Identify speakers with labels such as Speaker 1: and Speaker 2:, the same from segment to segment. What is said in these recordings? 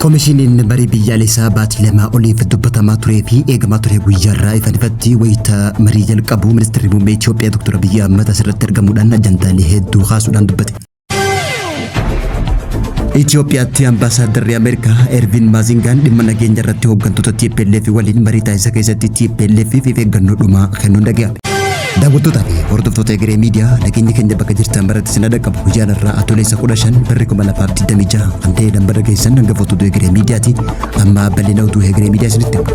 Speaker 1: Komishiniin marii biyyaalessaa baatii lamaa oliif dubbatamaa turee fi eegamaa ture guyyaarraa ifan ifatti wayita marii jalqabu ministeerri muummee Itoophiyaa Dr. Abiyyi Ahmad asirratti argamuudhaan ajandaalee hedduu kaasuudhaan dubbate. Itoophiyaatti ambaasaaddarri Ameerikaa Ervin Maazingaan dhimma nageenya irratti hooggantoota TPLF waliin marii taasisa keessatti TPLF fi eeggannoo dhumaa kennuun dhaga'ame. Daawwattootaa fi hordoftoota Egeree Miidiyaa, nageenyi keenya bakka jirtan maratti isin dhaqqabu. Guyyaan har'aa Adoolessa 15 barri 2026 kan ta'e dambara keessan hangafoota oduu Egeree Miidiyaati. Amma bal'ina oduu Egeree Miidiyaa isinitti hima.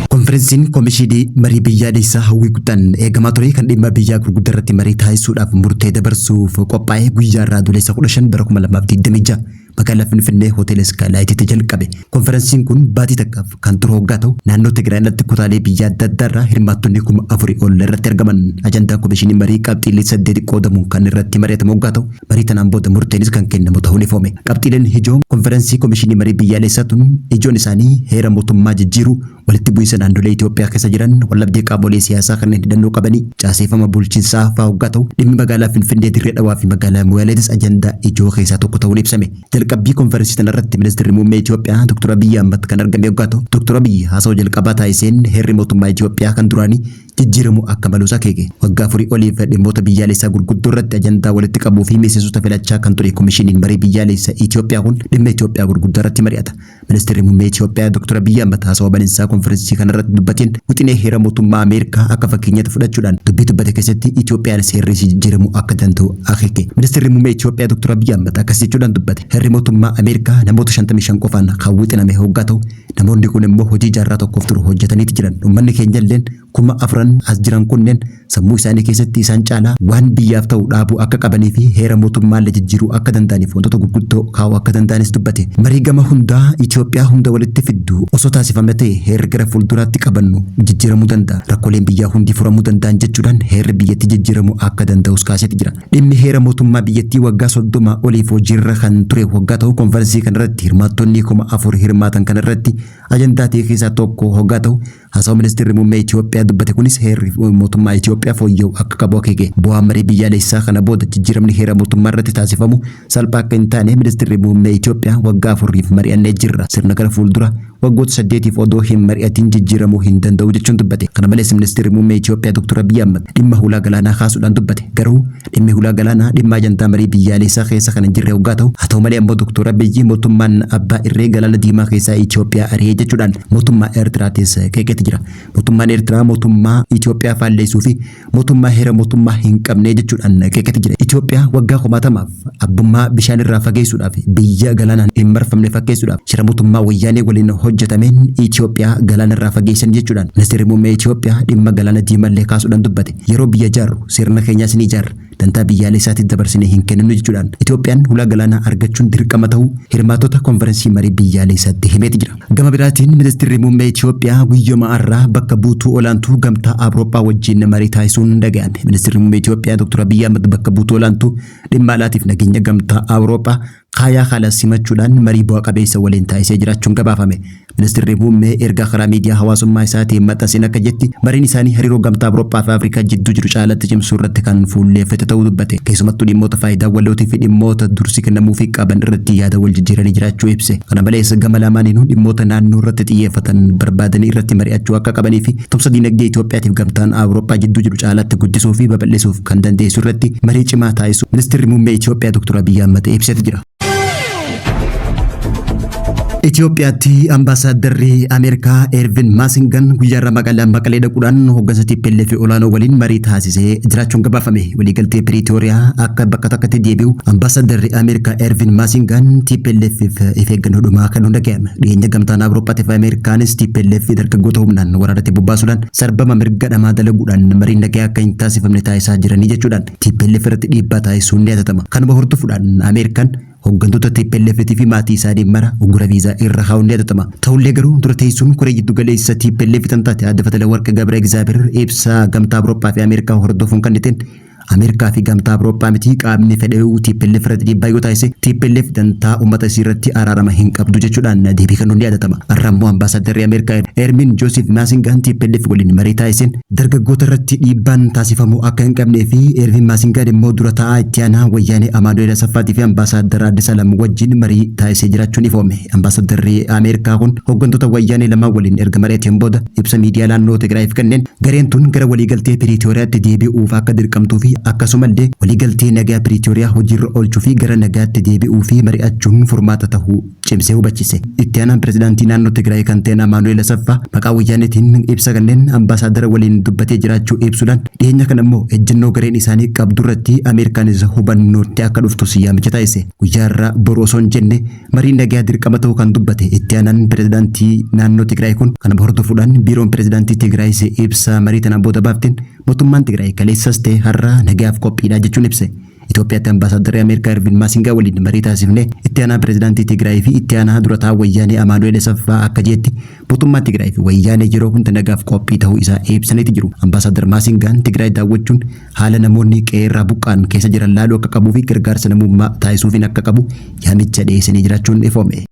Speaker 1: Konferensiin Komishinii Marii Biyyaalessaa hawwii guddaan eegamaa ture kan dhimma biyyaa gurguddaa irratti marii taasisuudhaaf murtee dabarsuuf qophaa'e guyyaa har'aa Adoolessa 15 bara 2026 magaalaa Finfinnee Hoteela Iskaayilaayititti jalqabe. Konferensiin kun baatii takkaaf kan turu hoggaa ta'u, naannoo Tigraay alatti kutaalee biyyaa adda addaa irraa hirmaattonni 4000 ol irratti argaman. Ajandaan komishinii marii qabxiilee saddeeti qoodamuun kan irratti mari'atamu hoggaa ta'u, marii tanaan booda murteenis kan kennamu ta'uun ifoome. Qabxiileen ijoon konferensii komishinii marii biyyaalessaa tun ijoon isaanii heera mootummaa jijjiiruu, walitti bu'iinsa naannolee Itoophiyaa keessa jiran, waldhabdee qaamolee siyaasaa kanneen hidhannoo qabanii, caaseeffama bulchinsaa fa'aa hoggaa ta'u, dhimmi magaalaa Finfinnee, Dirree Dhawaa fi magaalaa Moyaaleetis ajandaa ijoo keessaa tokko ta'uun ibsame. Jalqabbii konferansii tanarratti Ministirri Muummee Itoophiyaa Dr. Abiyyi Ahmad kan argame hoggaa ta'u, Dr. Abiyyi haasawa jalqabaa taasiseen heerri mootummaa Itoophiyaa kan duraanii jijjiiramuu akka malus akeeke. Waggaa afurii oliif dhimmoota biyyaalessaa gurguddoo irratti ajandaa walitti qabuu fi miseensota filachaa kan ture Komishiniin Marii Biyyaalessa Itoophiyaa kun dhimma Itoophiyaa gurguddaa irratti mari'ata. Ministirri Muummee Itoophiyaa Dr. Abiyyi Ahmad haasawa baninsaa konfirensii kanarratti dubbateen wixinee heera mootummaa Ameerikaa akka fakkeenyaatti fudhachuudhaan dubbii dubbate keessatti Itoophiyaan seerri isii jijjiiramuu akka danda'u akeeke. Ministirri Muummee Itoophiyaa Dr. Abiyyi Ahmad akkas jechuudhaan dubbate. Heerri mootummaa Ameerikaa namoota 55 qofaan kan wixiname hoggaa ta'u, namoonni kun immoo hojii jaarraa tokkoof turu hojjetaniiti jiran. Uummanni keenya illeen 4000 as jiran kunneen sammuu isaanii keessatti isaan caalaa waan biyyaaf ta'u dhaabuu akka qabanii fi heera mootummaallee jijjiiruu akka danda'aniif wantoota gurguddoo kaa'uu akka danda'anis dubbate. Marii gama hundaa Itoophiyaa hunda walitti fiddu osoo taasifame ta'e heerri gara fuulduraatti qabannu jijjiiramuu danda'a. Rakkooleen biyyaa hundi furamuu danda'an jechuudhaan heerri biyyattii jijjiiramuu akka danda'us kaaseeti jira. Dhimmi heera mootummaa biyyattii waggaa 30 oliif hojiirra kan ture waggaa ta'u konferansii kanarratti hirmaattonni 4000 hirmaatan kanarratti ajandaa ta'e keessaa tokko hoggaa ta'u, Haasawa Ministirri Muummee Itoophiyaa dubbate kunis heerri mootummaa Itoophiyaa fooyya'u akka qabu akeeke. Bu'aa marii biyyaalessaa kana booda jijjiiramni heera mootummaa irratti taasifamu salphaa akka hin taane Ministirri Muummee Itoophiyaa waggaa afurriif mari'annee jirra. Sirna gara fuuldura waggoota saddeetiif odoo hin mari'atiin jijjiiramuu hin danda'u jechuun dubbate. Kana malees Ministirri Muummee Itoophiyaa Dr. Abiyyi Ahmad dhimma hulaa galaanaa kaasuudhaan dubbate. Garuu dhimmi hulaa galaanaa dhimma ajandaa marii biyyaalessaa keessa kan hin jirre hoggaa ta'u, haa ta'u malee ammoo Dr. Abiyyi mootummaan abbaa irree galaana diimaa keessaa Itoophiyaa ari'ee jechuudhaan mootummaa Eertiraatis qeeqeeti jira. Mootummaan Eertiraa mootummaa Itoophiyaa faalleessuu fi mootummaa heera mootummaa hin qabne jechuudhaan qeeqeeti jira. Itoophiyaa waggaa kumaatamaaf abbummaa bishaan irraa fageessuudhaaf biyya galaanaan hin marfamne fakkeessuudhaaf shira mootummaa wayyaanee waliin hojjetameen Itoophiyaa galaana irraa fageessan jechuudhaan ministeerri muummee Itoophiyaa dhimma galaana diimallee kaasuudhaan dubbate. Yeroo biyya ijaarru sirna keenyaas ni ijaarra. Dantaa biyyaalessaatiif dabarsinee hin kenninu jechuudhaan Itoophiyaan hulaa galaanaa argachuun dirqama ta'uu hirmaattota konferansii marii biyyaalessaatti himeeti jira. Gama biraatiin ministirri muummee Itoophiyaa guyyuma har'aa bakka buutuu olaantuu gamtaa Awurooppaa wajjin marii taasisuun dhaga'ame. Ministirri muummee Itoophiyaa Dr. Abiyyi Ahmad bakka buutuu olaantuu dhimma alaatiif nageenya gamtaa Awurooppaa Kaayaa Kaalas simachuudhaan marii bu'a qabeessa waliin taasisee jiraachuun gabaafame. Ministirri Muummee ergaa karaa miidiyaa hawaasummaa isaatiin maxxanseen akka jetti, mariin isaanii hariiroo Gamtaa Awurooppaa fi Afrikaa jidduu jiru caalatti cimsuu irratti kan fuulleeffate ta'uu dubbate. Keessumattuu dhimmoota faayidaa walootii fi dhimmoota dursi kennamuufii qaban irratti yaada wal jijjiiranii jiraachuu ibse. Kana malees gama lamaaniinuu dhimmoota naannoo irratti xiyyeeffatan barbaadanii irratti mari'achuu akka qabanii fi tumsa diinagdee Itoophiyaatiif Gamtaan Awurooppaa jidduu jiru caalaatti guddisuu fi babal'isuuf kan dandeessu irratti marii cimaa taasisuu Ministirri Muummee Itoophiyaa Dr. Abiyyi Ahmad ibseeti jira. Itoophiyaatti ambaasaaddarri Ameerikaa Ervin Maasingan guyyaa irraa magaalaa Maqalee dhaquudhaan hooggansa TPLF olaanoo waliin marii taasisee jiraachuun gabaafame. Waliigaltee Piriitooriyaa akka bakka takkatti deebi'u ambaasaaddarri Ameerikaa Ervin Maasingan TPLFif if eeggannoo dhumaa kennuun dhaga'ame. Dhiyeenya gamtaan Awurooppaatii fi Ameerikaanis TPLF dargaggoota humnaan waraanatti bobbaasuudhaan sarbama mirga dhamaa dalaguudhaan mariin nagayaa akka hin taasifamne taasisaa jiranii jechuudhaan TPLF irratti dhiibbaa taasisuun ni yaadatama. Kanuma hordofuudhaan Ameerikaan hooggantoota TPLF fi maatii isaanii mara uggura viizaa irra kaa'uun ni yaadatama. Ta'ullee garuu dura teessuun koree jiddu galeessa TPLF tan taate Aadde Fatalawarq Gabra Egzaabeer ibsa gamtaa Awurooppaa fi Ameerikaa hordofuun kenniteen Ameerikaa fi Gamtaa Awurooppaa miti qaamni fedheeyyuu TPLF irratti dhiibbaa yoo taasise, TPLF dantaa uummata isii irratti araarama hin qabdu jechuudhaan deebii kennuun ni yaadatama. Har'a immoo Ambaasaaddarri Ameerikaa Ermin Joosef Maasingaan TPLF waliin marii taasiseen dargaggoota irratti dhiibbaan taasifamuu akka hin qabnee fi Ervin Maasingaan immoo dura taa'aa itti aanaa Wayyaanee Amaanu'eel Asaffaatii fi Ambaasaadar Addis Alam wajjin marii taasisee jiraachuun ifoome. Ambaasadarri Ameerikaa kun hooggantoota Wayyaanee lamaan waliin erga mari'ateen booda ibsa miidiyaa naannoo Tigraayiif kenneen, gareen tun gara waliigaltee Piriitooriyaatti deebi'uuf akka dirqamtuu fi akkasumallee waliigaltee nagaa Piriitooriyaa hojiirra oolchuu fi gara nagaatti deebi'uu fi mari'achuun furmaata tahuu cimsee hubachise. Itti aanaan pirezidaantii naannoo Tigraay kan ta'an Amaanu'eel Asaffaa maqaa Wayyaaneetiin ibsa kanneen ambaasaadara waliin dubbatee jiraachuu ibsuudhaan, dhiyeenya kana immoo ejjennoo gareen isaanii qabdurratti Ameerikaanis hubannootti akka dhuftus yaamicha taasise. Guyyaa irraa boru osoo hin jenne mariin nagaa dirqama ta'uu kan dubbate itti aanaan pirezidaantii naannoo Tigraay kun, kana hordofuudhaan biiroon pirezidaantii Tigraayis ibsa marii tanaan booda baafteen mootummaan Tigraay kaleessas ta'e har'a nagaaf qophiidha jechuun ibse. Itoophiyaatti ambaasaaddarri Ameerikaa Ervin Maasingaa waliin marii taasifne itti aanaa pirezidaantii Tigraay fi itti aanaa durataa Wayyaanee Amaanu'eel Asaffaa akka jeetti, mootummaan Tigraay fi Wayyaanee yeroo hunda nagaaf qophii ta'uu isaa ibsaniiti jiru. Ambaasaadar Maasingaan Tigraay daawwachuun haala namoonni qe'eerraa buqqa'an keessa jiran laaluu akka qabuu fi gargaarsa namummaa taasisuufiin akka qabu yaamicha dhiyeessanii jiraachuun ifoome.